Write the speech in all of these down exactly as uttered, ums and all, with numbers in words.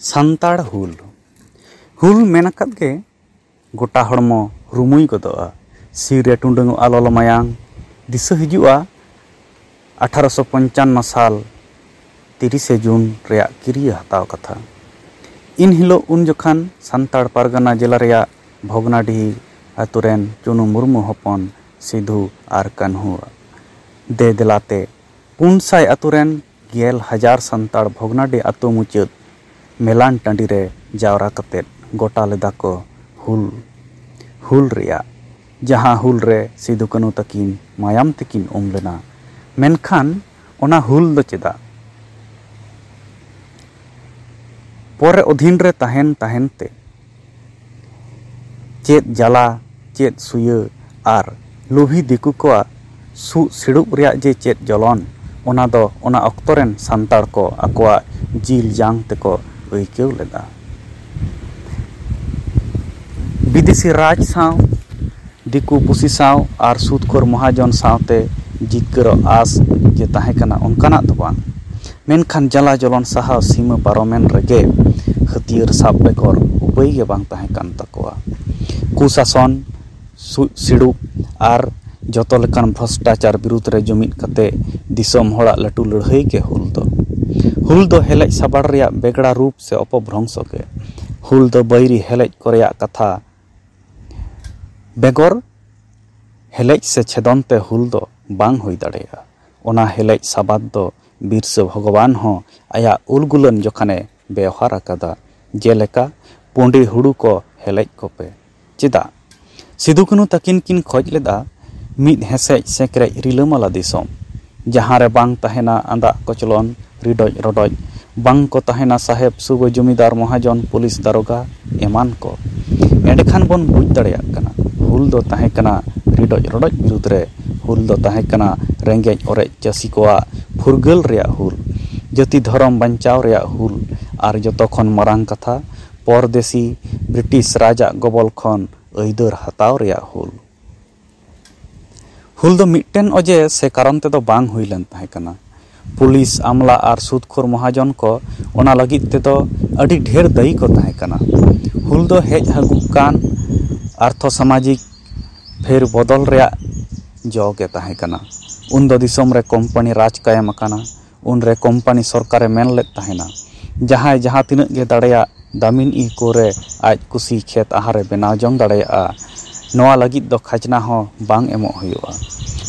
ᱥᱟᱱᱛᱟᱲ ᱦᱩᱞ᱾ ᱦᱩᱞ ᱢᱮᱱ ᱟᱠᱟᱫ ᱜᱮ ᱜᱚᱴᱟ ᱦᱚᱲᱢᱚ ᱨᱩᱢᱩᱭ ᱜᱚᱫᱚᱜᱼᱟ᱾ ᱥᱤᱨ ᱨᱮ ᱴᱩᱰᱟᱹᱝᱚᱜᱼᱟ ᱞᱚᱞᱚ ᱢᱟᱭᱟᱝ᱾ ᱫᱤᱥᱟᱹ ᱦᱤᱡᱩᱜᱼᱟ ᱟᱴᱷᱟᱨᱚᱥᱚ ᱯᱚᱧᱪᱟᱱᱱᱚ ᱥᱟᱞ ᱛᱤᱨᱤᱥᱮ ᱡᱩᱱ ᱨᱮᱭᱟᱜ ᱠᱤᱨᱤᱭᱟᱹ ᱦᱟᱛᱟᱣ ᱠᱟᱛᱷᱟ᱾ ᱤᱱ ᱦᱤᱞᱳᱜ ᱩᱱ ᱡᱚᱠᱷᱟᱱ ᱥᱟᱱᱛᱟᱲ ᱯᱟᱨᱜᱟᱱᱟ ᱡᱮᱞᱟ ᱨᱮᱭᱟᱜ ᱵᱷᱚᱜᱽᱱᱟᱰᱤᱦᱤ ᱟᱛᱳ ᱨᱮᱱ ᱪᱩᱱᱩ ᱢᱩᱨᱢᱩ ᱦᱚᱯᱚᱱ ᱥᱤᱫᱷᱩ ᱟᱨ ᱠᱟᱹᱱᱦᱩ ᱫᱮ ᱫᱮᱞᱟᱛᱮ ᱯᱩᱱ ᱥᱟᱭ ᱟᱛᱳ ᱨᱮᱱ ᱜᱮᱞ ᱦᱟᱡᱟᱨ ᱥᱟᱱᱛᱟᱲ ᱵᱷᱚᱜᱽᱱᱟᱰᱤ ᱟᱛᱳ ᱢᱩᱪᱟᱹᱫ ᱢᱮᱞᱟᱱ ᱴᱟᱺᱰᱤ ᱨᱮ ᱡᱟᱣᱨᱟ ᱠᱟᱛᱮ ᱜᱚᱴᱟ ᱞᱮᱫᱟ ᱠᱚ ᱦᱩᱞ, ᱦᱩᱞ ᱨᱮᱭᱟᱜ, ᱡᱟᱦᱟᱸ ᱦᱩᱞ ᱨᱮ ᱥᱤᱫᱩ ᱠᱟᱹᱱᱦᱩ ᱛᱟᱹᱠᱤᱱ ᱢᱟᱭᱟᱢ ᱛᱮᱠᱤᱱ ᱩᱢ ᱞᱮᱱᱟ᱾ ᱢᱮᱱᱠᱷᱟᱱ ᱚᱱᱟ ᱦᱩᱞ ᱫᱚ ᱪᱮᱫᱟᱜ? ᱯᱚᱨᱮ ᱚᱫᱷᱤᱱ ᱨᱮ ᱛᱟᱦᱮᱱ ᱛᱟᱦᱮᱱ ᱛᱮ ᱪᱮᱫ ᱡᱟᱞᱟ, ᱪᱮᱫ ᱥᱩᱭᱟᱹ ᱟᱨ ᱞᱩᱵᱷᱤ ᱫᱤᱠᱩ ᱠᱚᱣᱟᱜ ᱥᱩᱜ ᱥᱤᱲᱩᱵ ᱨᱮᱭᱟᱜ ᱡᱮ ᱪᱮᱫ ᱡᱚᱞᱚᱱ, ᱚᱱᱟ ᱫᱚ ᱚᱱᱟ ᱚᱠᱛᱚ ᱨᱮᱱ ᱥᱟᱱᱛᱟᱲ ᱠᱚ ᱟᱠᱚᱣᱟᱜ ᱡᱤᱞ ᱡᱟᱝ ᱛᱮᱠᱚ ᱟᱹᱭᱠᱟᱹᱣ ᱞᱮᱫᱟ᱾ ᱵᱤᱫᱮᱥᱤ ᱨᱟᱡᱽ ᱥᱟᱶ, ᱫᱤᱠᱩ ᱯᱩᱥᱤ ᱥᱟᱶ ᱟᱨ ᱥᱩᱫᱽᱠᱷᱳᱨ ᱢᱚᱦᱟᱡᱚᱱ ᱥᱟᱶᱛᱮ ᱡᱤᱛᱠᱟᱹᱨᱚᱜ ᱟᱸᱥ ᱡᱮ ᱛᱟᱦᱮᱸ ᱠᱟᱱᱟ, ᱚᱱᱠᱟᱱᱟᱜ ᱫᱚ ᱵᱟᱝ᱾ ᱢᱮᱱᱠᱷᱟᱱ ᱡᱟᱞᱟ ᱡᱚᱞᱚᱱ ᱥᱟᱦᱟᱣ ᱥᱤᱢᱟᱹ ᱯᱟᱨᱚᱢᱮᱱ ᱨᱮᱜᱮ ᱦᱟᱹᱛᱭᱟᱹᱨ ᱥᱟᱵ ᱵᱮᱜᱚᱨ ᱩᱯᱟᱹᱭ ᱜᱮ ᱵᱟᱝ ᱛᱟᱦᱮᱸ ᱠᱟᱱ ᱛᱟᱠᱚᱣᱟ᱾ ᱠᱩᱥᱟᱥᱚᱱ, ᱥᱩᱜ ᱥᱤᱲᱩᱵ ᱟᱨ ᱡᱚᱛᱚ ᱞᱮᱠᱟᱱ ᱵᱷᱨᱚᱥᱴᱟᱪᱟᱨ ᱵᱤᱨᱩᱫᱽ ᱨᱮ ᱡᱩᱢᱤᱫ ᱠᱟᱛᱮ ᱫᱤᱥᱚᱢ ᱦᱚᱲᱟᱜ ᱞᱟᱹᱴᱩ ᱞᱟᱹᱲᱦᱟᱹᱭ ᱜᱮ ᱦᱩᱞ ᱫᱚ᱾ ᱦᱩᱞ ᱫᱚ ᱦᱮᱞᱮᱡ ᱥᱟᱵᱟᱲ ᱨᱮᱭᱟᱜ ᱵᱮᱜᱽᱲᱟ ᱨᱩᱯ ᱥᱮ ᱚᱯᱚᱵᱷᱨᱚᱝᱥᱚ ᱜᱮ᱾ ᱦᱩᱞ ᱫᱚ ᱵᱟᱹᱭᱨᱤ ᱦᱮᱞᱮᱡ ᱠᱚ ᱨᱮᱭᱟᱜ ᱠᱟᱛᱷᱟ ᱵᱮᱜᱚᱨ ᱦᱮᱞᱮᱡ ᱥᱮ ᱪᱷᱮᱫᱚᱱ ᱛᱮ ᱦᱩᱞ ᱫᱚ ᱵᱟᱝ ᱦᱩᱭ ᱫᱟᱲᱮᱭᱟᱜᱼᱟ᱾ ᱚᱱᱟ ᱦᱮᱞᱮᱡ ᱥᱟᱵᱟᱫ ᱫᱚ ᱵᱤᱨᱥᱟᱹ ᱵᱷᱚᱜᱚᱵᱟᱱ ᱦᱚᱸ ᱟᱭᱟᱜ ᱩᱞᱜᱩᱞᱟᱹᱱ ᱡᱚᱠᱷᱟᱱᱮ ᱵᱮᱣᱦᱟᱨ ᱟᱠᱟᱫᱟ, ᱡᱮᱞᱮᱠᱟ, "ᱯᱩᱸᱰᱤ ᱦᱩᱲᱩ ᱠᱚ ᱦᱮᱞᱮᱡ ᱠᱚᱯᱮ᱾" ᱪᱮᱫᱟᱜ? ᱥᱤᱫᱩ ᱠᱟᱹᱱᱦᱩ ᱛᱟᱹᱠᱤᱱ ᱠᱤᱱ ᱠᱷᱚᱡ ᱞᱮᱫᱟ ᱢᱤᱫ ᱦᱮᱸᱥᱮᱡ ᱥᱮᱸᱠᱨᱮᱡ ᱨᱤᱞᱟᱹᱢᱟᱞᱟ ᱫᱤᱥᱚᱢ, ᱡᱟᱦᱟᱸ ᱨᱮ ᱵᱟᱝ ᱛᱟᱦᱮᱱᱟ ᱟᱸᱫᱟᱜ ᱠᱚᱪᱞᱚᱱ, ᱨᱤᱰᱚᱡ ᱨᱚᱰᱚᱡ, ᱵᱟᱝ ᱠᱚ ᱛᱟᱦᱮᱱᱟ ᱥᱟᱦᱮᱵ ᱥᱩᱵᱟᱹ ᱡᱚᱢᱤᱫᱟᱨ ᱢᱚᱦᱟᱡᱚᱱ ᱯᱩᱞᱤᱥ ᱫᱟᱨᱚᱜᱟ ᱮᱢᱟᱱ ᱠᱚ᱾ ᱮᱸᱰᱮᱠᱷᱟᱱ ᱵᱚᱱ ᱵᱩᱡᱽ ᱫᱟᱲᱮᱭᱟᱜ ᱠᱟᱱᱟ, ᱦᱩᱞ ᱫᱚ ᱛᱟᱦᱮᱸ ᱠᱟᱱᱟ ᱨᱤᱰᱚᱡ ᱨᱚᱰᱚᱡ ᱵᱤᱨᱩᱫᱽ ᱨᱮ, ᱦᱩᱞ ᱫᱚ ᱛᱟᱦᱮᱸ ᱠᱟᱱᱟ ᱨᱮᱸᱜᱮᱡ ᱚᱨᱮᱡ ᱪᱟᱹᱥᱤ ᱠᱚᱣᱟᱜ ᱯᱷᱩᱨᱜᱟᱹᱞ ᱨᱮᱭᱟᱜ ᱦᱩᱞ, ᱡᱟᱹᱛᱤ ᱫᱷᱚᱨᱚᱢ ᱵᱟᱧᱪᱟᱣ ᱨᱮᱭᱟᱜ ᱦᱩᱞ, ᱟᱨ ᱡᱚᱛᱚ ᱠᱷᱚᱱ ᱢᱟᱨᱟᱝ ᱠᱟᱛᱷᱟ, ᱯᱚᱨᱫᱮᱥᱤ ᱵᱨᱤᱴᱤᱥ ᱨᱟᱡᱽ ᱟᱜ ᱜᱚᱵᱚᱞ ᱠᱷᱚᱱ ᱟᱹᱭᱫᱟᱹᱨ ᱦᱟᱛᱟᱣ ᱨᱮᱭᱟᱜ ᱦᱩᱞ᱾ ᱦᱩᱞ ᱫᱚ ᱢᱤᱫᱴᱮᱱ ᱚᱡᱮ ᱥᱮ ᱠᱟᱨᱚᱱ ᱛᱮᱫᱚ ᱵᱟᱝ ᱦᱩᱭ ᱞᱮᱱ ᱛᱟᱦᱮᱸ ᱠᱟᱱᱟ᱾ ᱯᱩᱞᱤᱥ, ᱟᱢᱞᱟ ᱟᱨ ᱥᱩᱫᱽᱠᱷᱳᱨ ᱢᱚᱦᱟᱡᱚᱱ ᱠᱚ ᱚᱱᱟ ᱞᱟᱹᱜᱤᱫ ᱛᱮᱫᱚ ᱟᱹᱰᱤ ᱰᱷᱮᱨ ᱫᱟᱹᱭᱤ ᱠᱚ ᱛᱟᱦᱮᱸ ᱠᱟᱱᱟ᱾ ᱦᱩᱞ ᱫᱚ ᱦᱮᱡ ᱟᱹᱜᱩᱜ ᱠᱟᱱ ᱟᱨᱛᱷᱚ ᱥᱟᱢᱟᱡᱤᱠ ᱯᱷᱮᱨ ᱵᱚᱫᱚᱞ ᱨᱮᱭᱟᱜ ᱡᱚ ᱜᱮ ᱛᱟᱦᱮᱸ ᱠᱟᱱᱟ᱾ ᱩᱱᱫᱚ ᱫᱤᱥᱚᱢ ᱨᱮ ᱠᱳᱢᱯᱟᱱᱤ ᱨᱟᱡᱽ ᱠᱟᱭᱮᱢ ᱟᱠᱟᱱᱟ᱾ ᱩᱱᱨᱮ ᱠᱳᱢᱯᱟᱱᱤ ᱥᱚᱨᱠᱟᱨᱮ ᱢᱮᱱ ᱞᱮᱫ ᱛᱟᱦᱮᱱᱟ, ᱡᱟᱦᱟᱸᱭ ᱡᱟᱦᱟᱸ ᱛᱤᱱᱟᱹᱜ ᱜᱮ ᱫᱟᱲᱮᱭᱟᱜ ᱫᱟᱢᱤᱱ ᱤᱦᱠᱳ ᱨᱮ ᱟᱡ ᱠᱩᱥᱤ ᱠᱷᱮᱛ ᱟᱦᱟᱨ ᱮ ᱵᱮᱱᱟᱣ ᱡᱚᱝ ᱫᱟᱲᱮᱭᱟᱜᱼᱟ᱾ ᱱᱚᱣᱟ ᱞᱟᱹᱜᱤᱫ ᱫᱚ ᱠᱷᱟᱡᱽᱱᱟ ᱦᱚᱸ ᱵᱟᱝ ᱮᱢᱚᱜ ᱦᱩᱭᱩᱜᱼᱟ᱾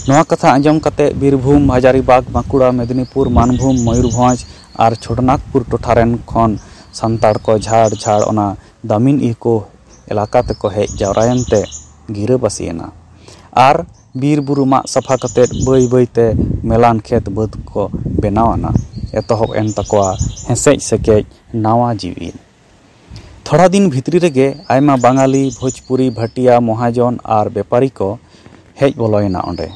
ᱱᱚᱣᱟ ᱠᱟᱛᱷᱟ ᱟᱸᱡᱚᱢ ᱠᱟᱛᱮ ᱵᱤᱨᱵᱷᱩᱢ, ᱦᱟᱡᱟᱨᱤᱵᱟᱜᱽ, ᱵᱟᱸᱠᱩᱲᱟ, ᱢᱮᱫᱤᱱᱤᱯᱩᱨ, ᱢᱟᱱᱵᱷᱩᱢ, ᱢᱚᱭᱩᱨᱵᱷᱚᱸᱡᱽ ᱟᱨ ᱪᱷᱳᱴᱚᱱᱟᱜᱽᱯᱩᱨ ᱴᱚᱴᱷᱟ ᱨᱮᱱ ᱠᱷᱚᱱ ᱥᱟᱱᱛᱟᱲ ᱠᱚ ᱡᱷᱟᱲ ᱡᱷᱟᱲ ᱚᱱᱟ ᱫᱟᱢᱤᱱ ᱤᱦᱠᱳ ᱮᱞᱟᱠᱟ ᱛᱮᱠᱚ ᱦᱮᱡ ᱡᱟᱣᱨᱟᱭᱮᱱ ᱛᱮ ᱜᱤᱨᱟᱹᱵᱟᱹᱥᱤᱭᱮᱱᱟ᱾ ᱟᱨ ᱵᱤᱨ ᱵᱩᱨᱩ ᱢᱟᱜ ᱥᱟᱯᱷᱟ ᱠᱟᱛᱮ ᱵᱟᱹᱭ ᱵᱟᱹᱭ ᱛᱮ ᱢᱮᱞᱟᱱ ᱠᱷᱮᱛ ᱵᱟᱹᱫᱽ ᱠᱚ ᱵᱮᱱᱟᱣ ᱟᱱᱟ᱾ ᱮᱛᱚᱦᱚᱵ ᱮᱱ ᱛᱟᱠᱚᱣᱟ ᱦᱮᱸᱥᱮᱡ ᱥᱮᱠᱮᱡ ᱱᱟᱣᱟ ᱡᱤᱣᱤ᱾ ᱛᱷᱚᱲᱟ ᱫᱤᱱ ᱵᱷᱤᱛᱨᱤ ᱨᱮᱜᱮ ᱟᱭᱢᱟ ᱵᱟᱝᱟᱞᱤ, ᱵᱷᱳᱡᱽᱯᱩᱨᱤ, ᱵᱷᱟᱴᱤᱭᱟ, ᱢᱚᱦᱟᱡᱚᱱ ᱟᱨ ᱵᱮᱯᱟᱨᱤ ᱠᱚ ᱦᱮᱡ ᱵᱚᱞᱚᱭᱮᱱᱟ ᱚᱸᱰᱮ᱾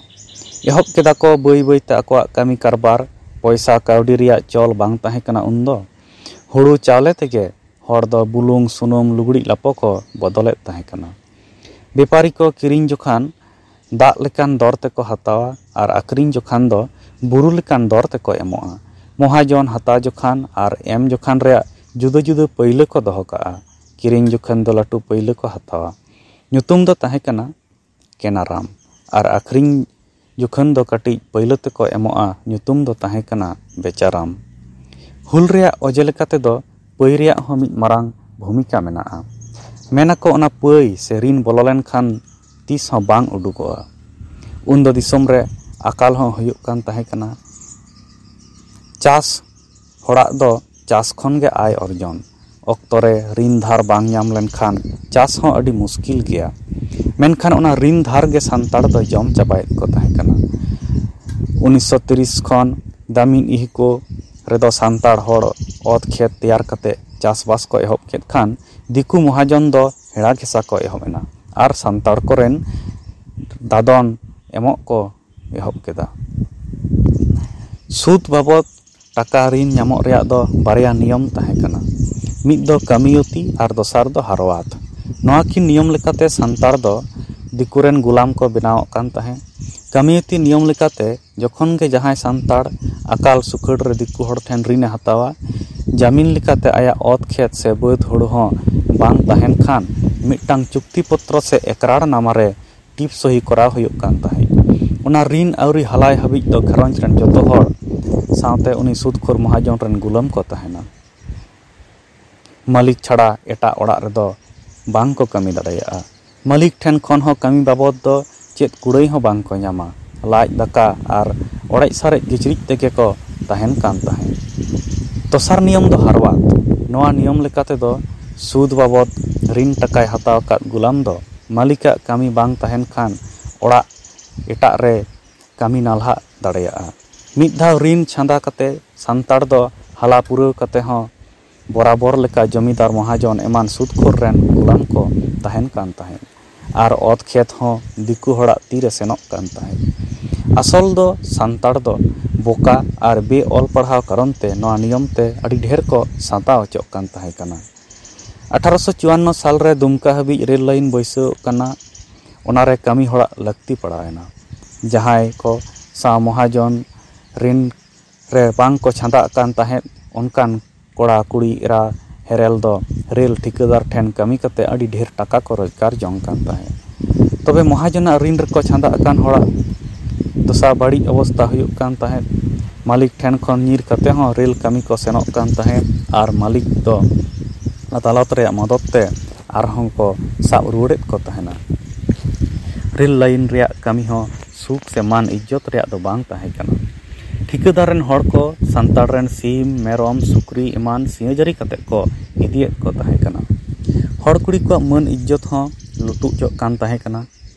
ᱮᱦᱚᱵ ᱠᱮᱫᱟ ᱠᱚ ᱵᱟᱹᱭ ᱵᱟᱹᱭ ᱛᱮ ᱟᱠᱚᱣᱟᱜ ᱠᱟᱹᱢᱤ ᱠᱟᱨᱵᱟᱨ᱾ ᱯᱚᱭᱥᱟ ᱠᱟᱹᱣᱰᱤ ᱨᱮᱭᱟᱜ ᱪᱚᱞ ᱵᱟᱝ ᱛᱟᱦᱮᱸ ᱠᱟᱱᱟ ᱩᱱᱫᱚ᱾ ᱦᱩᱲᱩ ᱪᱟᱣᱞᱮ ᱛᱮᱜᱮ ᱦᱚᱲ ᱫᱚ ᱵᱩᱞᱩᱝ, ᱥᱩᱱᱩᱢ, ᱞᱩᱜᱽᱲᱤᱡ ᱞᱟᱯᱚ ᱠᱚ ᱵᱚᱫᱚᱞᱮᱫ ᱛᱟᱦᱮᱸ ᱠᱟᱱᱟ᱾ ᱵᱮᱯᱟᱨᱤ ᱠᱚ ᱠᱤᱨᱤᱧ ᱡᱚᱠᱷᱟᱱ ᱫᱟᱜ ᱞᱮᱠᱟᱱ ᱫᱚᱨ ᱛᱮᱠᱚ ᱦᱟᱛᱟᱣᱟ ᱟᱨ ᱟᱠᱷᱨᱤᱧ ᱡᱚᱠᱷᱟᱱ ᱫᱚ ᱵᱩᱨᱩ ᱞᱮᱠᱟᱱ ᱫᱚᱨ ᱛᱮᱠᱚ ᱮᱢᱚᱜᱼᱟ᱾ ᱢᱚᱦᱟᱡᱚᱱ ᱦᱟᱛᱟᱣ ᱡᱚᱠᱷᱟᱱ ᱟᱨ ᱮᱢ ᱡᱚᱠᱷᱟᱱ ᱨᱮᱭᱟᱜ ᱡᱩᱫᱟᱹ ᱡᱩᱫᱟᱹ ᱯᱟᱹᱭᱞᱟᱹ ᱠᱚ ᱫᱚᱦᱚ ᱠᱟᱜᱼᱟ᱾ ᱠᱤᱨᱤᱧ ᱡᱚᱠᱷᱟᱱ ᱫᱚ ᱞᱟᱹᱴᱩ ᱯᱟᱹᱭᱞᱟᱹ ᱠᱚ ᱦᱟᱛᱟᱣᱟ᱾ ᱧᱩᱛᱩᱢ ᱫᱚ ᱛᱟᱦᱮᱸ ᱠᱟᱱᱟ ᱠᱮᱱᱟᱨᱟᱢ ᱟᱨ ᱟᱠᱷᱨᱤᱧ ᱡᱚᱠᱷᱚᱱ ᱫᱚ ᱠᱟᱹᱴᱤᱡ ᱯᱟᱹᱭᱞᱟᱹ ᱛᱮᱠᱚ ᱮᱢᱚᱜᱼᱟ᱾ ᱧᱩᱛᱩᱢ ᱫᱚ ᱛᱟᱦᱮᱸ ᱠᱟᱱᱟ ᱵᱮᱪᱟᱨᱟᱢ᱾ ᱦᱩᱞ ᱨᱮᱭᱟᱜ ᱚᱡᱮ ᱞᱮᱠᱟ ᱛᱮᱫᱚ ᱯᱟᱹᱭ ᱨᱮᱭᱟᱜ ᱦᱚᱸ ᱢᱤᱫ ᱢᱟᱨᱟᱝ ᱵᱷᱩᱢᱤᱠᱟ ᱢᱮᱱᱟᱜᱼᱟ᱾ ᱢᱮᱱᱟᱠᱚ ᱚᱱᱟ ᱯᱟᱹᱭ ᱥᱮ ᱨᱤᱱ ᱵᱚᱞᱚ ᱞᱮᱱᱠᱷᱟᱱ ᱛᱤᱥ ᱦᱚᱸ ᱵᱟᱝ ᱩᱰᱩᱠᱚᱜᱼᱟ᱾ ᱩᱱᱫᱚ ᱫᱤᱥᱚᱢ ᱨᱮ ᱟᱠᱟᱞ ᱦᱚᱸ ᱦᱩᱭᱩᱜ ᱠᱟᱱ ᱛᱟᱦᱮᱸ ᱠᱟᱱᱟ᱾ ᱪᱟᱥ ᱦᱚᱲᱟᱜ ᱫᱚ ᱪᱟᱥ ᱠᱷᱚᱱ ᱜᱮ ᱟᱭ ᱚᱨᱡᱚᱱ᱾ ᱚᱠᱛᱚ ᱨᱮ ᱨᱤᱱ ᱫᱷᱟᱨ ᱵᱟᱝ ᱧᱟᱢ ᱞᱮᱱᱠᱷᱟᱱ ᱪᱟᱥ ᱦᱚᱸ ᱟᱹᱰᱤ ᱢᱩᱥᱠᱤᱞ ᱜᱮᱭᱟ᱾ ᱢᱮᱱᱠᱷᱟᱱ ᱚᱱᱟ ᱨᱤᱱ ᱫᱷᱟᱨ ᱜᱮ ᱥᱟᱱᱛᱟᱲ ᱫᱚ ᱡᱚᱢ ᱪᱟᱵᱟᱭᱮᱫ ᱠᱚ ᱛᱟᱦᱮᱸ ᱠᱟᱱᱟ᱾ ᱩᱱᱤᱥᱥᱚ ᱛᱤᱨᱤᱥ ᱠᱷᱚᱱ ᱫᱟᱢᱤᱱ ᱤᱦᱠᱳ ᱨᱮᱫᱚ ᱥᱟᱱᱛᱟᱲ ᱦᱚᱲ ᱚᱛ ᱠᱷᱮᱛ ᱛᱮᱭᱟᱨ ᱠᱟᱛᱮ ᱪᱟᱥᱵᱟᱥ ᱠᱚ ᱮᱦᱚᱵ ᱠᱮᱫ ᱠᱷᱟᱱ ᱫᱤᱠᱩ ᱢᱚᱦᱟᱡᱚᱱ ᱫᱚ ᱦᱮᱲᱟ ᱜᱷᱮᱥᱟ ᱠᱚ ᱮᱦᱚᱵ ᱮᱱᱟ ᱟᱨ ᱥᱟᱱᱛᱟᱲ ᱠᱚᱨᱮᱱ ᱫᱟᱫᱚᱱ ᱮᱢᱚᱜ ᱠᱚ ᱮᱦᱚᱵ ᱠᱮᱫᱟ᱾ ᱥᱩᱫ ᱵᱟᱵᱚᱫ ᱴᱟᱠᱟ ᱨᱤᱱ ᱧᱟᱢᱚᱜ ᱨᱮᱭᱟᱜ ᱫᱚ ᱵᱟᱨᱭᱟ ᱱᱤᱭᱚᱢ ᱛᱟᱦᱮᱸ ᱠᱟᱱᱟ, ᱢᱤᱫ ᱫᱚ ᱠᱟᱹᱢᱤᱭᱚᱛᱤ ᱟᱨ ᱫᱚᱥᱟᱨ ᱫᱚ ᱦᱟᱨᱣᱟᱛ᱾ ᱱᱚᱣᱟ ᱠᱤᱱ ᱱᱤᱭᱚᱢ ᱞᱮᱠᱟᱛᱮ ᱥᱟᱱᱛᱟᱲ ᱫᱚ ᱫᱤᱠᱩ ᱨᱮᱱ ᱜᱩᱞᱟᱢ ᱠᱚ ᱵᱮᱱᱟᱣᱚᱜ ᱠᱟᱱ ᱛᱟᱦᱮᱸᱫ᱾ ᱠᱟᱹᱢᱤᱭᱚᱛᱤ ᱱᱤᱭᱚᱢ ᱞᱮᱠᱟᱛᱮ ᱡᱚᱠᱷᱚᱱ ᱜᱮ ᱡᱟᱦᱟᱸᱭ ᱥᱟᱱᱛᱟᱲ ᱟᱠᱟᱞ ᱥᱩᱠᱷᱟᱹᱲ ᱨᱮ ᱫᱤᱠᱩ ᱦᱚᱲ ᱴᱷᱮᱱ ᱨᱤᱱ ᱮ ᱦᱟᱛᱟᱣᱟ, ᱡᱟᱢᱤᱱ ᱞᱮᱠᱟᱛᱮ ᱟᱭᱟᱜ ᱚᱛ ᱠᱷᱮᱛ ᱥᱮ ᱵᱟᱹᱫᱽ ᱦᱩᱲᱩ ᱦᱚᱸ ᱵᱟᱝ ᱛᱟᱦᱮᱱ ᱠᱷᱟᱱ ᱢᱤᱫᱴᱟᱝ ᱪᱩᱠᱛᱤ ᱯᱚᱛᱨᱚ ᱥᱮ ᱮᱠᱨᱟᱲ ᱱᱟᱢᱟ ᱨᱮ ᱴᱤᱯ ᱥᱚᱦᱤ ᱠᱚᱨᱟᱣ ᱦᱩᱭᱩᱜ ᱠᱟᱱ ᱛᱟᱦᱮᱸᱫ᱾ ᱚᱱᱟ ᱨᱤᱱ ᱟᱹᱣᱨᱤ ᱦᱟᱞᱟᱭ ᱦᱟᱹᱵᱤᱡ ᱫᱚ ᱜᱷᱟᱨᱚᱸᱡᱽ ᱨᱮᱱ ᱡᱚᱛᱚ ᱦᱚᱲ ᱥᱟᱶᱛᱮ ᱩᱱᱤ ᱥᱩᱫᱽᱠᱷᱳᱨ ᱢᱚᱦᱟᱡᱚᱱ ᱨᱮᱱ ᱜᱩᱞᱟᱹᱢ ᱠᱚ ᱛᱟᱦᱮᱱᱟ᱾ ᱢᱟᱹᱞᱤᱠ ᱪᱷᱟᱲᱟ ᱮᱴᱟᱜ ᱚᱲᱟᱜ ᱨᱮᱫᱚ ᱵᱟᱝ ᱠᱚ ᱠᱟᱹᱢᱤ ᱫᱟᱲᱮᱭᱟᱜᱼᱟ᱾ ᱢᱟᱹᱞᱤᱠ ᱴᱷᱮᱱ ᱠᱷᱚᱱ ᱦᱚᱸ ᱠᱟᱹᱢᱤ ᱵᱟᱵᱚᱫ ᱫᱚ ᱪᱮᱫ ᱠᱩᱲᱟᱹᱭ ᱦᱚᱸ ᱵᱟᱝ ᱠᱚ ᱧᱟᱢᱟ᱾ ᱞᱟᱡ ᱫᱟᱠᱟ ᱟᱨ ᱚᱲᱮᱡ ᱥᱟᱨᱮᱡ ᱠᱤᱪᱨᱤᱡ ᱛᱮᱜᱮ ᱠᱚ ᱛᱟᱦᱮᱱ ᱠᱟᱱ ᱛᱟᱦᱮᱸᱫ᱾ ᱫᱚᱥᱟᱨ ᱱᱤᱭᱚᱢ ᱫᱚ ᱦᱟᱨᱣᱟᱛ᱾ ᱱᱚᱣᱟ ᱱᱤᱭᱚᱢ ᱞᱮᱠᱟ ᱛᱮᱫᱚ ᱥᱩᱫᱽ ᱵᱟᱵᱚᱫ ᱨᱤᱱ ᱴᱟᱠᱟᱭ ᱦᱟᱛᱟᱣ ᱟᱠᱟᱫ ᱜᱩᱞᱟᱢ ᱫᱚ ᱢᱟᱹᱞᱤᱠᱟᱜ ᱠᱟᱹᱢᱤ ᱵᱟᱝ ᱛᱟᱦᱮᱱ ᱠᱷᱟᱱ ᱚᱲᱟᱜ ᱮᱴᱟᱜ ᱨᱮ ᱠᱟᱹᱢᱤ ᱱᱟᱞᱦᱟ ᱫᱟᱲᱮᱭᱟᱜᱼᱟ᱾ ᱢᱤᱫ ᱫᱷᱟᱣ ᱨᱤᱱ ᱪᱷᱟᱸᱫᱟ ᱠᱟᱛᱮ ᱥᱟᱱᱛᱟᱲ ᱫᱚ ᱦᱟᱞᱟ ᱯᱩᱨᱟᱹᱣ ᱠᱟᱛᱮ ᱦᱚᱸ ᱵᱚᱨᱟᱵᱚᱨ ᱞᱮᱠᱟ ᱡᱚᱢᱤᱫᱟᱨ ᱢᱚᱦᱟᱡᱚᱱ ᱮᱢᱟᱱ ᱥᱩᱫᱽᱠᱷᱳᱨ ᱨᱮᱱ ᱜᱩᱞᱟᱢ ᱠᱚ ᱛᱟᱦᱮᱱ ᱠᱟᱱ ᱛᱟᱦᱮᱸᱫ ᱟᱨ ᱚᱛ ᱠᱷᱮᱛ ᱦᱚᱸ ᱫᱤᱠᱩ ᱦᱚᱲᱟᱜ ᱛᱤᱨᱮ ᱥᱮᱱᱚᱜ ᱠᱟᱱ ᱛᱟᱦᱮᱸᱫ᱾ ᱟᱥᱚᱞ ᱫᱚ ᱥᱟᱱᱛᱟᱲ ᱫᱚ ᱵᱚᱠᱟ ᱟᱨ ᱵᱮᱼᱚᱞ ᱯᱟᱲᱦᱟᱣ ᱠᱟᱨᱚᱱ ᱛᱮ ᱱᱚᱣᱟ ᱱᱤᱭᱚᱢ ᱛᱮ ᱟᱹᱰᱤ ᱰᱷᱮᱨ ᱠᱚ ᱥᱟᱸᱛᱟᱣ ᱚᱪᱚᱜ ᱠᱟᱱ ᱛᱟᱦᱮᱸ ᱠᱟᱱᱟ᱾ ᱟᱴᱷᱟᱨᱚᱥᱚ ᱪᱩᱣᱟᱱᱱᱚ ᱥᱟᱞ ᱨᱮ ᱫᱩᱢᱠᱟ ᱦᱟᱹᱵᱤᱡ ᱨᱮᱞ ᱞᱟᱭᱤᱱ ᱵᱟᱹᱭᱥᱟᱹᱣ ᱠᱟᱱᱟ᱾ ᱚᱱᱟ ᱨᱮ ᱠᱟᱹᱢᱤ ᱦᱚᱲᱟᱜ ᱞᱟᱹᱠᱛᱤ ᱯᱟᱲᱟᱣ ᱮᱱᱟ᱾ ᱡᱟᱦᱟᱸᱭ ᱠᱚ ᱥᱟᱶ ᱢᱚᱦᱟᱡᱚᱱ ᱨᱤᱱ ᱨᱮ ᱵᱟᱝ ᱠᱚ ᱪᱷᱟᱸᱫᱟᱜ ᱠᱟᱱ ᱛᱟᱦᱮᱸᱫ, ᱚᱱᱠᱟᱱ ᱠᱚᱲᱟ ᱠᱩᱲᱤ ᱮᱨᱟ ᱦᱮᱨᱮᱞ ᱫᱚ ᱨᱮᱞ ᱴᱷᱤᱠᱟᱹᱫᱟᱨ ᱴᱷᱮᱱ ᱠᱟᱹᱢᱤ ᱠᱟᱛᱮ ᱟᱹᱰᱤ ᱰᱷᱮᱨ ᱴᱟᱠᱟ ᱠᱚ ᱨᱳᱡᱽᱜᱟᱨ ᱡᱚᱝ ᱠᱟᱱ ᱛᱟᱦᱮᱸᱫ᱾ ᱛᱚᱵᱮ ᱢᱚᱦᱟᱡᱚᱱᱟᱜ ᱨᱤᱱ ᱨᱮᱠᱚ ᱪᱷᱟᱸᱫᱟᱜ ᱠᱟᱱ ᱦᱚᱲᱟᱜ ᱫᱚᱥᱟ ᱵᱟᱹᱲᱤᱡ ᱚᱵᱚᱥᱛᱟ ᱦᱩᱭᱩᱜ ᱠᱟᱱ ᱛᱟᱦᱮᱸᱫ᱾ ᱢᱟᱹᱞᱤᱠ ᱴᱷᱮᱱ ᱠᱷᱚᱱ ᱧᱤᱨ ᱠᱟᱛᱮ ᱦᱚᱸ ᱨᱮᱞ ᱠᱟᱹᱢᱤ ᱠᱚ ᱥᱮᱱᱚᱜ ᱠᱟᱱ ᱛᱟᱦᱮᱸᱫ ᱟᱨ ᱢᱟᱹᱞᱤᱠ ᱫᱚ ᱟᱫᱟᱞᱚᱛ ᱨᱮᱭᱟᱜ ᱢᱚᱫᱚᱛ ᱛᱮ ᱟᱨᱦᱚᱸ ᱠᱚ ᱥᱟᱵ ᱨᱩᱣᱟᱹᱲᱮᱫ ᱠᱚ ᱛᱟᱦᱮᱱᱟ᱾ ᱨᱮᱞ ᱞᱟᱭᱤᱱ ᱨᱮᱭᱟᱜ ᱠᱟᱹᱢᱤ ᱦᱚᱸ ᱥᱩᱠ ᱥᱮ ᱢᱟᱱ ᱤᱡᱽᱡᱚᱛ ᱨᱮᱭᱟᱜ ᱫᱚ ᱵᱟᱝ ᱛᱟᱦᱮᱸ ᱠᱟᱱᱟ᱾ ᱴᱷᱤᱠᱟᱹᱫᱟᱨ ᱨᱮᱱ ᱦᱚᱲ ᱠᱚ ᱥᱟᱱᱛᱟᱲ ᱨᱮᱱ ᱥᱤᱢ, ᱢᱮᱨᱚᱢ, ᱥᱩᱠᱨᱤ ᱮᱢᱟᱱ ᱥᱤᱭᱟᱹᱡᱟᱹᱨᱤ ᱠᱟᱛᱮ ᱠᱚ ᱤᱫᱤᱭᱮᱫ ᱠᱚ ᱛᱟᱦᱮᱸ ᱠᱟᱱᱟ᱾ ᱦᱚᱲ ᱠᱩᱲᱤ ᱠᱚᱣᱟᱜ ᱢᱟᱹᱱ ᱤᱡᱽᱡᱚᱛ ᱦᱚᱸ ᱞᱩᱴᱩᱡᱚᱜ ᱠᱟᱱ ᱛᱟᱦᱮᱸ ᱠᱟᱱᱟ᱾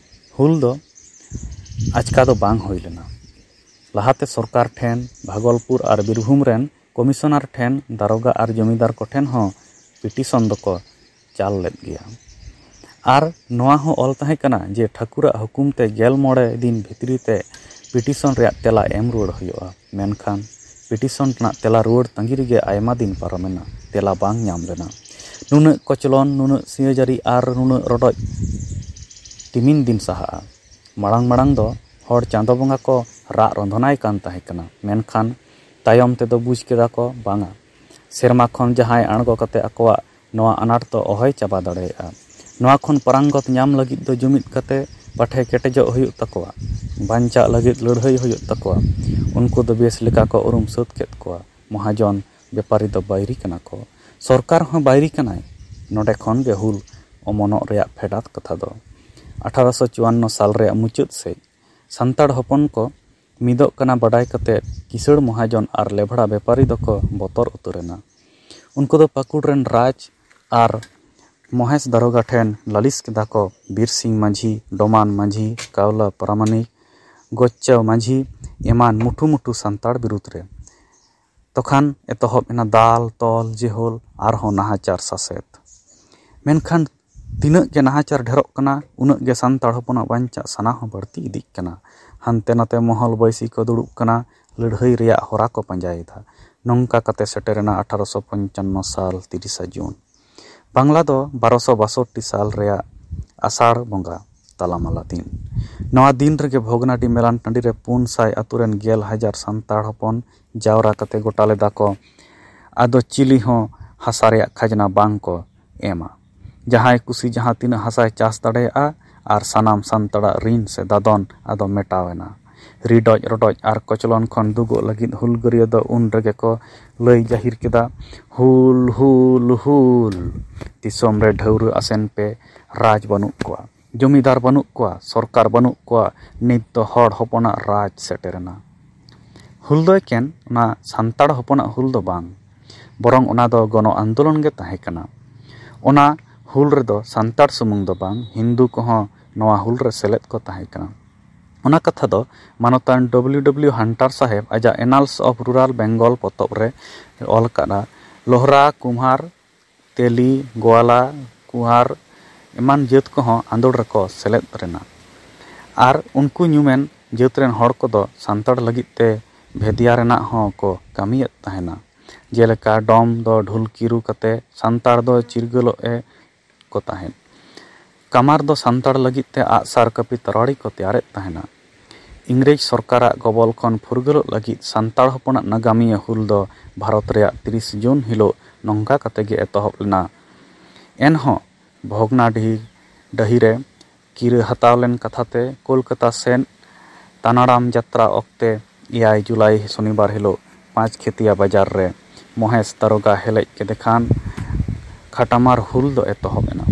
ᱦᱩᱞ ᱫᱚ ᱟᱪᱠᱟ ᱫᱚ ᱵᱟᱝ ᱦᱩᱭ ᱞᱮᱱᱟ᱾ ᱞᱟᱦᱟᱛᱮ ᱥᱚᱨᱠᱟᱨ ᱴᱷᱮᱱ, ᱵᱷᱟᱜᱚᱞᱯᱩᱨ ᱟᱨ ᱵᱤᱨᱵᱷᱩᱢ ᱨᱮᱱ ᱠᱚᱢᱤᱥᱚᱱᱟᱨ ᱴᱷᱮᱱ, ᱫᱟᱨᱚᱜᱟ ᱟᱨ ᱡᱚᱢᱤᱫᱟᱨ ᱠᱚᱴᱷᱮᱱ ᱦᱚᱸ ᱯᱤᱴᱤᱥᱚᱱ ᱫᱚᱠᱚ ᱪᱟᱞ ᱞᱮᱫ ᱜᱮᱭᱟ᱾ ᱟᱨ ᱱᱚᱣᱟ ᱦᱚᱸ ᱚᱞ ᱛᱟᱦᱮᱸ ᱠᱟᱱᱟ ᱡᱮ ᱴᱷᱟᱹᱠᱩᱨᱟᱜ ᱦᱩᱠᱩᱢ ᱛᱮ ᱜᱮᱞ ᱢᱚᱬᱮ ᱫᱤᱱ ᱵᱷᱤᱛᱨᱤ ᱛᱮ ᱯᱤᱴᱤᱥᱚᱱ ᱨᱮᱭᱟᱜ ᱛᱮᱞᱟ ᱮᱢ ᱨᱩᱣᱟᱹᱲ ᱦᱩᱭᱩᱜᱼᱟ᱾ ᱢᱮᱱᱠᱷᱟᱱ ᱯᱤᱴᱤᱥᱚᱱ ᱨᱮᱱᱟᱜ ᱛᱮᱞᱟ ᱨᱩᱣᱟᱹᱲ ᱛᱟᱺᱜᱤ ᱨᱮᱜᱮ ᱟᱭᱢᱟ ᱫᱤᱱ ᱯᱟᱨᱚᱢᱮᱱᱟ, ᱛᱮᱞᱟ ᱵᱟᱝ ᱧᱟᱢ ᱞᱮᱱᱟ᱾ ᱱᱩᱱᱟᱹᱜ ᱠᱚᱪᱞᱚᱱ, ᱱᱩᱱᱟᱹᱜ ᱥᱤᱭᱟᱹᱡᱟᱹᱨᱤ ᱟᱨ ᱱᱩᱱᱟᱹᱜ ᱨᱚᱰᱚᱡ ᱛᱤᱢᱤᱱ ᱫᱤᱱ ᱥᱟᱦᱟᱜᱼᱟ? ᱢᱟᱲᱟᱝ ᱢᱟᱲᱟᱝ ᱫᱚ ᱦᱚᱲ ᱪᱟᱸᱫᱚ ᱵᱚᱸᱜᱟ ᱠᱚ ᱨᱟᱜ ᱨᱚᱸᱫᱷᱚᱱᱟᱭ ᱠᱟᱱ ᱛᱟᱦᱮᱸ ᱠᱟᱱᱟ, ᱢᱮᱱᱠᱷᱟᱱ ᱛᱟᱭᱚᱢ ᱛᱮᱫᱚ ᱵᱩᱡᱽ ᱠᱮᱫᱟ ᱠᱚ, ᱵᱟᱝᱟ, ᱥᱮᱨᱢᱟ ᱠᱷᱚᱱ ᱡᱟᱦᱟᱸᱭ ᱟᱬᱜᱚ ᱠᱟᱛᱮ ᱟᱠᱚᱣᱟᱜ ᱱᱚᱣᱟ ᱟᱱᱟᱴ ᱫᱚ ᱚᱦᱚᱭ ᱪᱟᱵᱟ ᱫᱟᱲᱮᱭᱟᱜᱼᱟ᱾ ᱱᱚᱣᱟ ᱠᱷᱚᱱ ᱯᱟᱨᱟᱝᱜᱚᱛ ᱧᱟᱢ ᱞᱟᱹᱜᱤᱫ ᱫᱚ ᱡᱩᱢᱤᱫ ᱠᱟᱛᱮ ᱯᱟᱴᱷᱮ ᱠᱮᱴᱮᱡᱚᱜ ᱦᱩᱭᱩᱜ ᱛᱟᱠᱚᱣᱟ᱾ ᱵᱟᱧᱪᱟᱜ ᱞᱟᱹᱜᱤᱫ ᱞᱟᱹᱲᱦᱟᱹᱭ ᱦᱩᱭᱩᱜ ᱛᱟᱠᱚᱣᱟ᱾ ᱩᱱᱠᱩ ᱫᱚ ᱵᱮᱥ ᱞᱮᱠᱟ ᱠᱚ ᱩᱨᱩᱢ ᱥᱟᱹᱛ ᱠᱮᱫ ᱠᱚᱣᱟ᱾ ᱢᱚᱦᱟᱡᱚᱱ ᱵᱮᱯᱟᱨᱤ ᱫᱚ ᱵᱟᱹᱭᱨᱤ ᱠᱟᱱᱟ ᱠᱚ᱾ ᱥᱚᱨᱠᱟᱨ ᱦᱚᱸ ᱵᱟᱹᱭᱨᱤ ᱠᱟᱱᱟᱭ᱾ ᱱᱚᱰᱮ ᱠᱷᱚᱱ ᱜᱮ ᱦᱩᱞ ᱚᱢᱚᱱᱚᱜ ᱨᱮᱭᱟᱜ ᱯᱷᱮᱰᱟᱛ ᱠᱟᱛᱷᱟ ᱫᱚ᱾ ᱟᱴᱷᱟᱨᱚᱥᱚ ᱪᱩᱣᱟᱱᱱᱚ ᱥᱟᱞ ᱨᱮᱭᱟᱜ ᱢᱩᱪᱟᱹᱫ ᱥᱮᱫ ᱥᱟᱱᱛᱟᱲ ᱦᱚᱯᱚᱱ ᱠᱚ ᱢᱤᱫᱚᱜ ᱠᱟᱱᱟ ᱵᱟᱰᱟᱭ ᱠᱟᱛᱮ ᱠᱤᱥᱟᱹᱬ ᱢᱚᱦᱟᱡᱚᱱ ᱟᱨ ᱞᱮᱵᱷᱲᱟ ᱵᱮᱯᱟᱨᱤ ᱫᱚᱠᱚ ᱵᱚᱛᱚᱨ ᱩᱛᱟᱹᱨ ᱮᱱᱟ᱾ ᱩᱱᱠᱩ ᱫᱚ ᱯᱟᱹᱠᱩᱲ ᱨᱮᱱ ᱨᱟᱡᱽ ᱟᱨ ᱢᱚᱦᱮᱥ ᱫᱟᱨᱚᱜᱟ ᱴᱷᱮᱱ ᱞᱟᱹᱞᱤᱥ ᱠᱮᱫᱟ ᱠᱚ, ᱵᱤᱨ ᱥᱤᱝ ᱢᱟᱹᱡᱷᱤ, ᱰᱚᱢᱟᱱ ᱢᱟᱹᱡᱷᱤ, ᱠᱟᱣᱞᱟ ᱯᱟᱨᱟᱢᱟᱱᱤᱠ, ᱜᱚᱪᱪᱟ ᱢᱟᱹᱡᱷᱤ ᱮᱢᱟᱱ ᱢᱩᱴᱷᱩ ᱢᱩᱴᱷᱩ ᱥᱟᱱᱛᱟᱲ ᱵᱤᱨᱩᱫᱽ ᱨᱮ᱾ ᱛᱚᱠᱷᱟᱱ ᱮᱛᱚᱦᱚᱵ ᱮᱱᱟ ᱫᱟᱞ, ᱛᱚᱞ, ᱡᱮᱦᱳᱞ ᱟᱨᱦᱚᱸ ᱱᱟᱦᱟᱪᱟᱨ ᱥᱟᱥᱮᱛ᱾ ᱢᱮᱱᱠᱷᱟᱱ ᱛᱤᱱᱟᱹᱜ ᱜᱮ ᱱᱟᱦᱟᱪᱟᱨ ᱰᱷᱮᱨᱚᱜ ᱠᱟᱱᱟ, ᱩᱱᱟᱹᱜ ᱜᱮ ᱥᱟᱱᱛᱟᱲ ᱦᱚᱯᱚᱱᱟᱜ ᱵᱟᱧᱪᱟᱜ ᱥᱟᱱᱟ ᱦᱚᱸ ᱵᱟᱹᱲᱛᱤ ᱤᱫᱤᱜ ᱠᱟᱱᱟ᱾ ᱦᱟᱱᱛᱮ ᱱᱟᱛᱮ ᱢᱚᱦᱚᱞ ᱵᱟᱹᱭᱥᱤ ᱠᱚ ᱫᱩᱲᱩᱵ ᱠᱟᱱᱟ, ᱞᱟᱹᱲᱦᱟᱹᱭ ᱨᱮᱭᱟᱜ ᱦᱚᱨᱟ ᱠᱚ ᱯᱟᱸᱡᱟᱭᱮᱫᱟ᱾ ᱱᱚᱝᱠᱟ ᱠᱟᱛᱮ ᱥᱮᱴᱮᱨᱮᱱᱟ ᱟᱴᱷᱟᱨᱚᱥᱚ ᱯᱚᱧᱪᱟᱱᱱᱚ ᱥᱟᱞ ᱛᱤᱨᱤᱥᱟ ᱡᱩᱱ᱾ ᱵᱟᱝᱞᱟ ᱫᱚ ᱵᱟᱨᱚᱥᱚ ᱵᱟᱥᱚᱴᱴᱤ ᱥᱟᱞ ᱨᱮᱭᱟᱜ ᱟᱥᱟᱲ ᱵᱚᱸᱜᱟ ᱛᱟᱞᱟᱢᱟᱞᱟ ᱫᱤᱱ᱾ ᱱᱚᱣᱟ ᱫᱤᱱ ᱨᱮᱜᱮ ᱵᱷᱚᱜᱽᱱᱟᱰᱤ ᱢᱮᱞᱟᱱ ᱴᱟᱺᱰᱤ ᱨᱮ ᱯᱩᱱ ᱥᱟᱭ ᱟᱛᱳ ᱨᱮᱱ ᱜᱮᱞ ᱦᱟᱡᱟᱨ ᱥᱟᱱᱛᱟᱲ ᱦᱚᱯᱚᱱ ᱡᱟᱣᱨᱟ ᱠᱟᱛᱮ ᱜᱚᱴᱟ ᱞᱮᱫᱟ ᱠᱚ, ᱟᱫᱚ ᱪᱤᱞᱤ ᱦᱚᱸ ᱦᱟᱥᱟ ᱨᱮᱭᱟᱜ ᱠᱷᱟᱡᱽᱱᱟ ᱵᱟᱝ ᱠᱚ ᱮᱢᱟ᱾ ᱡᱟᱦᱟᱸᱭ ᱠᱩᱥᱤ ᱡᱟᱦᱟᱸ ᱛᱤᱱᱟᱹᱜ ᱦᱟᱥᱟᱭ ᱪᱟᱥ ᱫᱟᱲᱮᱭᱟᱜᱼᱟ ᱟᱨ ᱥᱟᱱᱟᱢ ᱥᱟᱱᱛᱟᱲᱟᱜ ᱨᱤᱱ ᱥᱮ ᱫᱟᱫᱚᱱ ᱟᱫᱚ ᱢᱮᱴᱟᱣ ᱮᱱᱟ᱾ ᱨᱤᱰᱚᱡ ᱨᱚᱰᱚᱡ ᱟᱨ ᱠᱚᱪᱞᱚᱱ ᱠᱷᱚᱱ ᱫᱩᱜᱚᱜ ᱞᱟᱹᱜᱤᱫ ᱦᱩᱞᱜᱟᱹᱨᱤᱭᱟᱹ ᱫᱚ ᱩᱱ ᱨᱮᱜᱮ ᱠᱚ ᱞᱟᱹᱭ ᱡᱟᱹᱦᱤᱨ ᱠᱮᱫᱟ, "ᱦᱩᱞ, ᱦᱩᱞ, ᱦᱩᱞ! ᱫᱤᱥᱚᱢ ᱨᱮ ᱰᱷᱟᱹᱣᱨᱟᱹ ᱟᱥᱮᱱ ᱯᱮ, ᱨᱟᱡᱽ ᱵᱟᱹᱱᱩᱜ ᱠᱚᱣᱟ, ᱡᱚᱢᱤᱫᱟᱨ ᱵᱟᱹᱱᱩᱜ ᱠᱚᱣᱟ, ᱥᱚᱨᱠᱟᱨ ᱵᱟᱹᱱᱩᱜ ᱠᱚᱣᱟ, ᱱᱤᱛ ᱫᱚ ᱦᱚᱲ ᱦᱚᱯᱚᱱᱟᱜ ᱨᱟᱡᱽ ᱥᱮᱴᱮᱨᱮᱱᱟ᱾" ᱦᱩᱞ ᱫᱚ ᱮᱠᱮᱱ ᱚᱱᱟ ᱥᱟᱱᱛᱟᱲ ᱦᱚᱯᱚᱱᱟᱜ ᱦᱩᱞ ᱫᱚ ᱵᱟᱝ, ᱵᱚᱨᱚᱝ ᱚᱱᱟ ᱫᱚ ᱜᱚᱱᱚ ᱟᱱᱫᱳᱞᱚᱱ ᱜᱮ ᱛᱟᱦᱮᱸ ᱠᱟᱱᱟ᱾ ᱚᱱᱟ ᱦᱩᱞ ᱨᱮᱫᱚ ᱥᱟᱱᱛᱟᱲ ᱥᱩᱢᱩᱝ ᱫᱚ ᱵᱟᱝ, ᱦᱤᱱᱫᱩ ᱠᱚᱦᱚᱸ ᱱᱚᱣᱟ ᱦᱩᱞ ᱨᱮ ᱥᱮᱞᱮᱫ ᱠᱚ ᱛᱟᱦᱮᱸ ᱠᱟᱱᱟ᱾ ᱚᱱᱟ ᱠᱟᱛᱷᱟ ᱫᱚ ᱢᱟᱱᱚᱛᱟᱱ ᱰᱚᱵᱞᱤᱭᱩ ᱰᱚᱵᱞᱤᱭᱩ ᱦᱟᱱᱴᱟᱨ ᱥᱟᱦᱮᱵᱽ ᱟᱡᱟᱜ Annals of Rural Bengal ᱯᱚᱛᱚᱵ ᱨᱮ ᱚᱞ ᱟᱠᱟᱫᱼᱟ, ᱞᱳᱦᱨᱟ, ᱠᱩᱢᱦᱟᱨ, ᱛᱮᱞᱤ, ᱜᱳᱣᱟᱞᱟ, ᱠᱩᱦᱟᱨ ᱮᱢᱟᱱ ᱡᱟᱹᱛ ᱠᱚᱦᱚᱸ ᱟᱸᱫᱳᱲ ᱨᱮᱠᱚ ᱥᱮᱞᱮᱫ ᱞᱮᱱᱟ᱾ ᱟᱨ ᱩᱱᱠᱩ ᱧᱩᱢᱮᱱ ᱡᱟᱹᱛ ᱨᱮᱱ ᱦᱚᱲ ᱠᱚᱫᱚ ᱥᱟᱱᱛᱟᱲ ᱞᱟᱹᱜᱤᱫ ᱛᱮ ᱵᱷᱮᱫᱤᱭᱟ ᱨᱮᱱᱟᱜ ᱦᱚᱸ ᱠᱚ ᱠᱟᱹᱢᱤᱭᱮᱫ ᱛᱟᱦᱮᱱᱟ᱾ ᱡᱮᱞᱮᱠᱟ ᱰᱚᱢ ᱫᱚ ᱰᱷᱩᱞᱠᱤᱨᱩ ᱠᱟᱛᱮ ᱥᱟᱱᱛᱟᱲ ᱫᱚ ᱪᱤᱨᱜᱟᱹᱞᱚᱜ ᱮ ᱠᱚ ᱛᱟᱦᱮᱸᱫ᱾ ᱠᱟᱢᱟᱨ ᱫᱚ ᱥᱟᱱᱛᱟᱲ ᱞᱟᱹᱜᱤᱫ ᱛᱮ ᱟᱜᱼᱥᱟᱨ ᱠᱟᱹᱯᱤ ᱛᱟᱨᱣᱟᱲᱤ ᱠᱚ ᱛᱮᱭᱟᱨᱮᱫ ᱛᱟᱦᱮᱱᱟ᱾ ᱤᱝᱨᱮᱡᱽ ᱥᱚᱨᱠᱟᱨᱟᱜ ᱜᱚᱵᱚᱞ ᱠᱷᱚᱱ ᱯᱷᱩᱨᱜᱟᱹᱞᱚᱜ ᱞᱟᱹᱜᱤᱫ ᱥᱟᱱᱛᱟᱲ ᱦᱚᱯᱚᱱᱟᱜ ᱱᱟᱜᱟᱢᱤᱭᱟᱹ ᱦᱩᱞ ᱫᱚ ᱵᱷᱟᱨᱚᱛ ᱨᱮᱭᱟᱜ ᱛᱤᱨᱤᱥ ᱡᱩᱱ ᱦᱤᱞᱳᱜ ᱱᱚᱝᱠᱟ ᱠᱟᱛᱮ ᱜᱮ ᱮᱛᱚᱦᱚᱵ ᱞᱮᱱᱟ᱾ ᱮᱱᱦᱚᱸ ᱵᱷᱚᱜᱽᱱᱟᱰᱤᱦᱤ ᱰᱟᱹᱦᱤ ᱨᱮ ᱠᱤᱨᱟᱹ ᱦᱟᱛᱟᱣ ᱞᱮᱱ ᱠᱟᱛᱷᱟ ᱛᱮ ᱠᱳᱞᱠᱟᱛᱟ ᱥᱮᱫ ᱛᱟᱱᱟᱲᱟᱢ ᱡᱟᱛᱨᱟ ᱚᱠᱛᱮ ᱮᱭᱟᱭ ᱡᱩᱞᱟᱭ ᱥᱚᱱᱤᱵᱟᱨ ᱦᱤᱞᱳᱜ ᱯᱟᱸᱪ ᱠᱷᱮᱛᱤᱭᱟ ᱵᱟᱡᱟᱨ ᱨᱮ ᱢᱚᱦᱮᱥ ᱫᱟᱨᱚᱜᱟ ᱦᱮᱞᱮᱡ ᱠᱮᱫᱮ ᱠᱷᱟᱱ ᱠᱷᱟᱴᱟᱢᱟᱨ ᱦᱩᱞ ᱫᱚ ᱮᱛᱚᱦᱚᱵ ᱮᱱᱟ᱾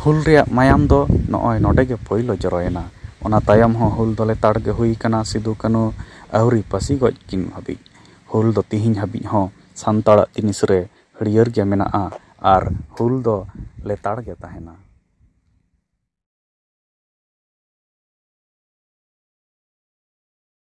ᱦᱩᱞ ᱨᱮᱭᱟᱜ ᱢᱟᱭᱟᱢ ᱫᱚ ᱱᱚᱜᱼᱚᱭ ᱱᱚᱰᱮ ᱜᱮ ᱯᱳᱭᱞᱳ ᱡᱚᱨᱚᱭᱮᱱᱟ᱾ ᱚᱱᱟ ᱛᱟᱭᱚᱢ ᱦᱚᱸ ᱦᱩᱞ ᱫᱚ ᱞᱮᱛᱟᱲ ᱜᱮ ᱦᱩᱭ ᱠᱟᱱᱟ, ᱥᱤᱫᱩ ᱠᱟᱹᱱᱩ ᱟᱹᱣᱨᱤ ᱯᱟᱹᱥᱤ ᱜᱚᱡ ᱠᱤᱱ ᱦᱟᱹᱵᱤᱡ᱾ ᱦᱩᱞ ᱫᱚ ᱛᱤᱦᱤᱧ ᱦᱟᱹᱵᱤᱡ ᱦᱚᱸ ᱥᱟᱱᱛᱟᱲᱟᱜ ᱛᱤᱱᱤᱥ ᱨᱮ ᱦᱟᱹᱨᱭᱟᱹᱲ ᱜᱮ ᱢᱮᱱᱟᱜᱼᱟ ᱟᱨ ᱦᱩᱞ ᱫᱚ ᱞᱮᱛᱟᱲ ᱜᱮ ᱛᱟᱦᱮᱱᱟ᱾